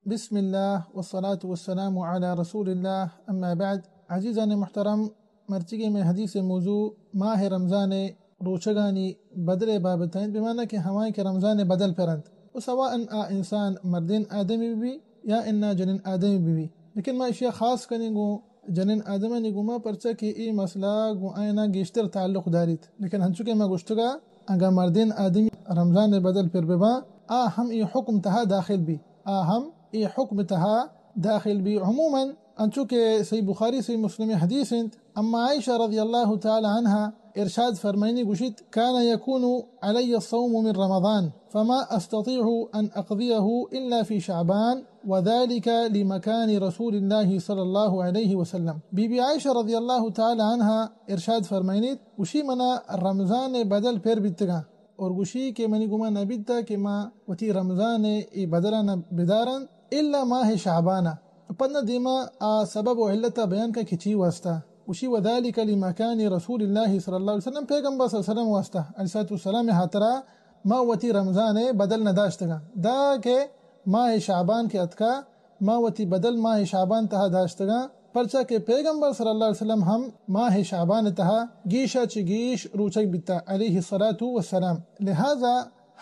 بسم اللہ والصلاة والسلام علی رسول اللہ، اما بعد۔ عزیزان محترم، مرچگی میں حدیث موضوع ماہ رمضان روچگانی بدل بابت انت، بمعنی کہ ہمائیں کہ رمضان بدل پر انت، و سواء آ انسان مردین آدمی بی یا انا جنین آدمی بی۔ لیکن ما اشیا خاص کنیں گوں جنین آدمانی گوما، پرچا کہ اے مسئلہ گوں آئینا گیشتر تعلق داریت۔ لیکن ہنچو کہ ما گوشتگا، اگاں مردین آدمی رمضان بدل پر بباں، آ ہم اے حکم تہا داخل بی، آ ہم اے حکم تہا داخل بی۔ عموماً انچو کہ صحیح بخاری، صحیح مسلم حدیث انت، اما عائشہ رضی اللہ تعالی عنہا ارشاد فرمائنی گوشیت، كان يكون علي الصوم من رمضان فما أستطيع أن أقضيه إلا في شعبان وذلك لمكان رسول الله صلى الله عليه وسلم۔ بی بی عائشہ رضی اللہ تعالی عنہا ارشاد فرمائنیت، گوشی منا رمضان بدل پر بیتگاں اور گوشی کہ منی گما نہ بیتا کہ ما وتی رمضان ای بدلانا بدارن الا ماہ شعبانا۔ پدا دیما آ سبب و علتا بیان کا کہ چی واسطہ۔ گوشی وذلك لمكان رسول الله صلى الله عليه وسلم، پیغمبر صلی اللہ علیہ وسلم واسطہ، علیہ الصلوۃ والسلام، ہاترا ما وتی رمضان بدل نہ داشتگاں، دا کہ ماہ شعبان کہ اتکا، ما وتی بدل ماہ شعبان تہا داشتگاں، پرچا کہ پیغمبر صلی اللہ علیہ وسلم ہم ماہ شعبان تہا گیشا چہ گیش روچگ بیتا، علیہ الصلوۃ والسلام۔ لہذا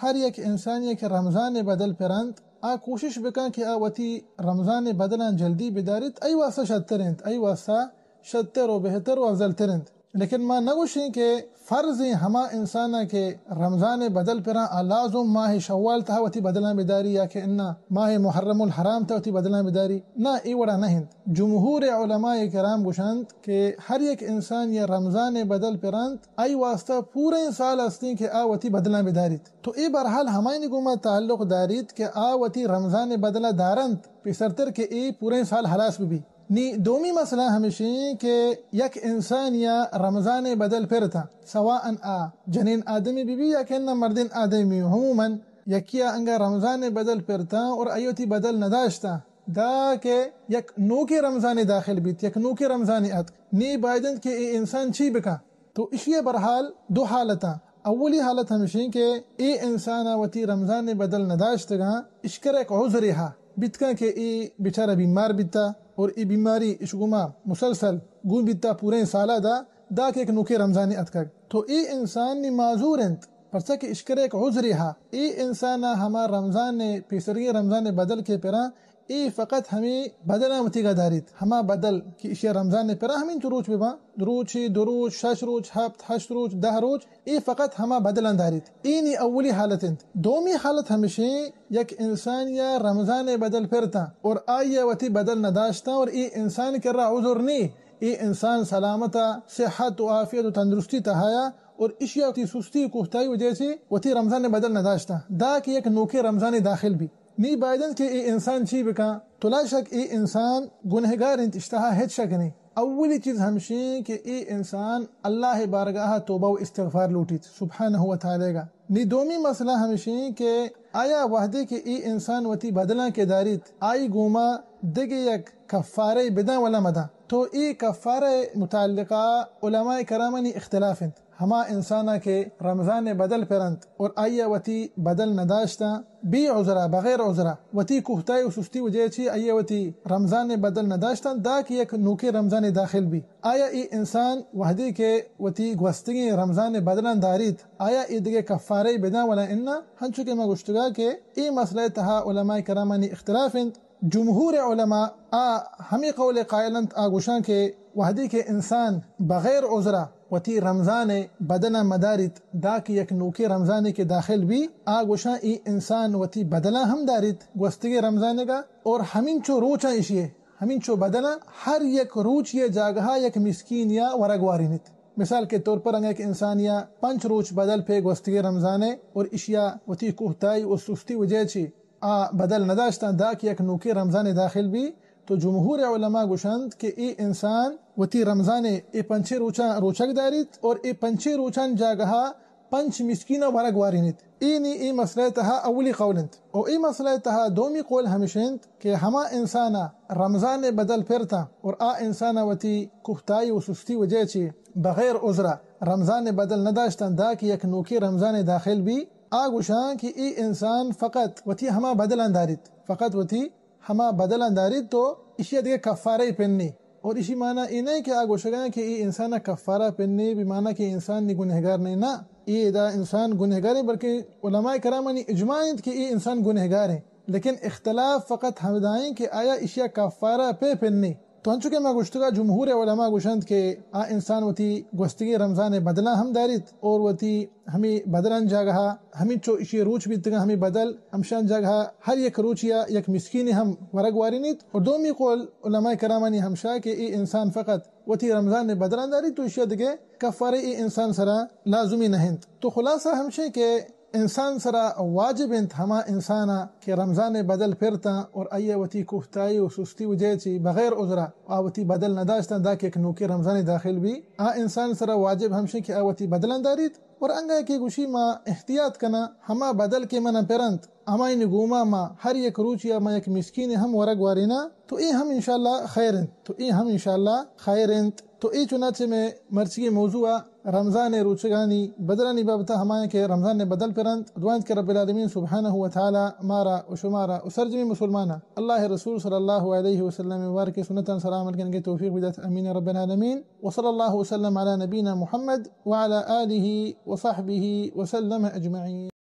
ہر یک انسانی کہ رمضان بدل پر انت، آ کوشش بکن کہ آ وتی رمضان بدلاں جلدی بداریت، ای واسطہ شتر انت، ای واسطہ شتر و بہتر و افضل تر انت۔ لیکن ما نگوشیں کہ فرض ہما انسانا کہ رمضان بدل پراں آ لازم ماہ شوال تہا وتی بدلاں بداری یا کہ انا ماہ محرم الحرام تہا وتی بدلاں بداری۔ نہ، اے وڑا نہ انت۔ جمہور علماء کرام گوشنت کہ ہر یک انسان یا رمضان بدل پرنت، آئی واسطہ پوریں سال استیں کہ آ وتی بدلاں بداریت۔ تو اے بہرحال ہمائنی گوما تعلق داریت کہ آ وتی رمضان بدلا دارنت، پیسرتر کہ اے پوریں سال ہلاس ببی۔ نی دومی مسئلہ ہمشیں کہ یک انسان یا رمضان بدل پرتا، سواء آ جنین آدمی ببی یا کہ نہ مردین آدمی، عموماً یکیا انگا رمضان بدل پرتا اور آئی وتی بدل نداشتا، دا کہ یک نوکے رمضانے داخل بیت، یک نوکے رمضانے اتک، نی بایدنت کہ اے انسان چی بکا؟ تو اشی بہرحال دو حالتاں۔ اولی حالت ہمشیں کہ اے انسان وتی رمضان بدل نداشتگاں، اشکر یک عذرے ہا، بیتکاں کہ اے بیچارہ بیمار بیتا اور اے بیماری اش گوما مسلسل گون بیتا پوریں سالا دا، دا کہ یک نوکے رمضانے اتکگ۔ تو اے انسان نی معذور انت، پرچا کہ اشکر یک عذرے ہا۔ اے انسان ہما رمضان، پیسرگیں رمضان بدل کہ پراں، اے فقط ہمے بدلاں وتیگا داریت، ہما بدل کہ اشیا رمضان پراں ہمینچو روچ بباں، روچے، دو روچ، شش روچ، ہپت، ہشت روچ، دہ روچ، اے فقط ہما بدلاں داریت۔ اے نی اولی حالت انت۔ دومی حالت ہمشیں، یک انسان یا رمضان بدل پرتا اور آئی وتی بدل نداشتا اور اے انسان کرا عذر نی، اے انسان سلامتا، صحت و عافیت و تندرستی تہایا اور اشیا وتی سستی و کوہتائی وجہ چی وتی رمضان بدل نداشتا، دا کہ یک نوکے رمضانے داخل بی۔ نی بایدنت کہ اے انسان چی بکاں؟ تو لا شک اے انسان گنہگار انت، اشتہا ہچ شک نی۔ اولی چیز ہمشیں کہ اے انسان اللہ بارگاہ توبہ و استغفار لوٹیت سبحانہ و تعالی گا۔ نی دومی مسئلہ ہمشیں کہ آیا وہدے کہ اے انسان وتی بدلاں کہ داریت، آئی گوما دگہ یک کفارے بداں ولا مداں؟ تو اے کفارہ متعلقہ علماء کرامانی اختلاف انت۔ ہما انسانا کہ رمضان بدل پرنت اور آئی وتی بدل نداشتاں، بے عذرا، بغیر عذرا، وتی کوہتائی و سستی وجہ چی آئی وتی رمضان بدل نداشتاں، دا کہ یک نوکے رمضان داخل بی۔ آیا اے انسان وہدے کہ وتی گوستگیں رمضان بدلاں داریت، آیا اے دگہ کفارے بداں ولا انا؟ ہنچو کہ ما گوشتگا کہ اے مسئلہ تہا علماء کرامانی اختلاف انت۔ جمہور علماء آ ہمے قول قائل انت، آ گوشاں کہ وہدے کہ انسان بغیر عذرا وتی رمضان بدلا مداریت، دا کہ یک نوکے رمضانے کہ داخل بی، آ گوشاں اے انسان وتی بدلا ہم داریت گوستگیں رمضانگا، اور ہمینچو روچاں اشیے، ہمینچو بدلا ہر یک روچی جاگہا یک مسکین یا ورگ وارینیت۔ مثال کے طور پر انگا یک انسانیا پنچ روچ بدل پہ گوستگیں رمضانے اور اشیا وتی کوہتائی و سستی وجہ چی آ بدل نداشتاں، دا کہ یک نوکے رمضانے داخل بی، تو جمہور علماء گوشنت کہ اے انسان وتی رمضانے اے پنچے روچاں روچگ داریت اور اے پنچے روچان جاگہا پنچ مسکینا ورگ وارینیت۔ اے نی اے مسئلہ تہا اولی قول انت۔ او اے مسئلہ تہا دومی قول ہمش انت کہ ہما انسانا رمضان بدل پرتاں اور آ انسانا وتی کوہتائی و سستی وجہ چی بغیر عذرا رمضان بدل نداشتاں، دا کہ یک نوکے رمضانے داخل بی، آ گوشاں کہ اے انسان فقط وتی ہما بدلاں داریت، فقط وتی ہما بدلاں داریت تو اشی ءَ دگہ کفارہ پنے۔ اور اشی معنی اے نہ کہ آ گوشگا کہ اے انسان ءَ کفارہ پنے، بہ معنی کہ انسان نی گنہگار نہ ایں۔ نہ، اے ادا انسان گنہگار ایں، بلکہ علماء کرامانی اجماع انت کہ اے انسان گنہگار ایں۔ لیکن اختلاف فقط ہمدا ایں کہ آیا اشی ءَ کفارہ پہ پنے۔ تو انچو کہ ما گوشتگا، جمہور علماء گوشنت کہ آ انسان وتی گوستگیں رمضان ءِ بدلاں ہم داریت اور وتی ہمے بدلانی جاگہا ہمینچو اشی روچ بیتگاں، ہمے بدل ہمشانی جاگہا ہر یک روچیا یک مسکینے ہم ورگ وارینیت۔ اور دومی قول علماء کرامانی ہمشا کہ اے انسان فقط وتی رمضان ءِ بدلاں داریت تو اشیا دگہ کفارہ اے انسان سرا لازمی نہ انت۔ تو خلاصہ ہمشیں کہ انسان سرا واجب انت ہما انسانا کہ رمضان ءِ بدل پرتاں اور آئیا وتی کوتاہی و سستی وجہ چی بغیر عذرا آ وتی بدل نداشتاں، داں کہ یک نوکیں رمضانے داخل بی، آ انسان سرا واجب ہمشیں کہ آ وتی بدلاں داریت۔ اور انگا کہ گوشی ما احتیاط کناں، ہما بدل کہ منا پرنت، ہمایانی گوما ما ہر یک روچیا ما یک مسکینے ہم ورگ واریناں، تو اے ہم انشاءاللہ خیر انت، تو اے ہم انشاءاللہ خیر انت۔ تو اے چنانچہ مئے مرچیگیں موضوع رمضان ءِ روچگانی بدلانی بابتا ہمایاں کہ رمضان ءِ بدل پرنت۔ دعا انت کہ رب العالمین سبحانہ و تعالی مارا و شمارا و سرجمیں مسلماناں اللہ ءِ رسول صلی اللہ علیہ وسلم ءِ مبارکیں سنتاں سرا عمل کنگے توفیق بدات۔ آمین رب العالمین۔ وصلی اللہ وسلم علی نبینا محمد وعلی آلہ وصحبہ وسلم اجمعین۔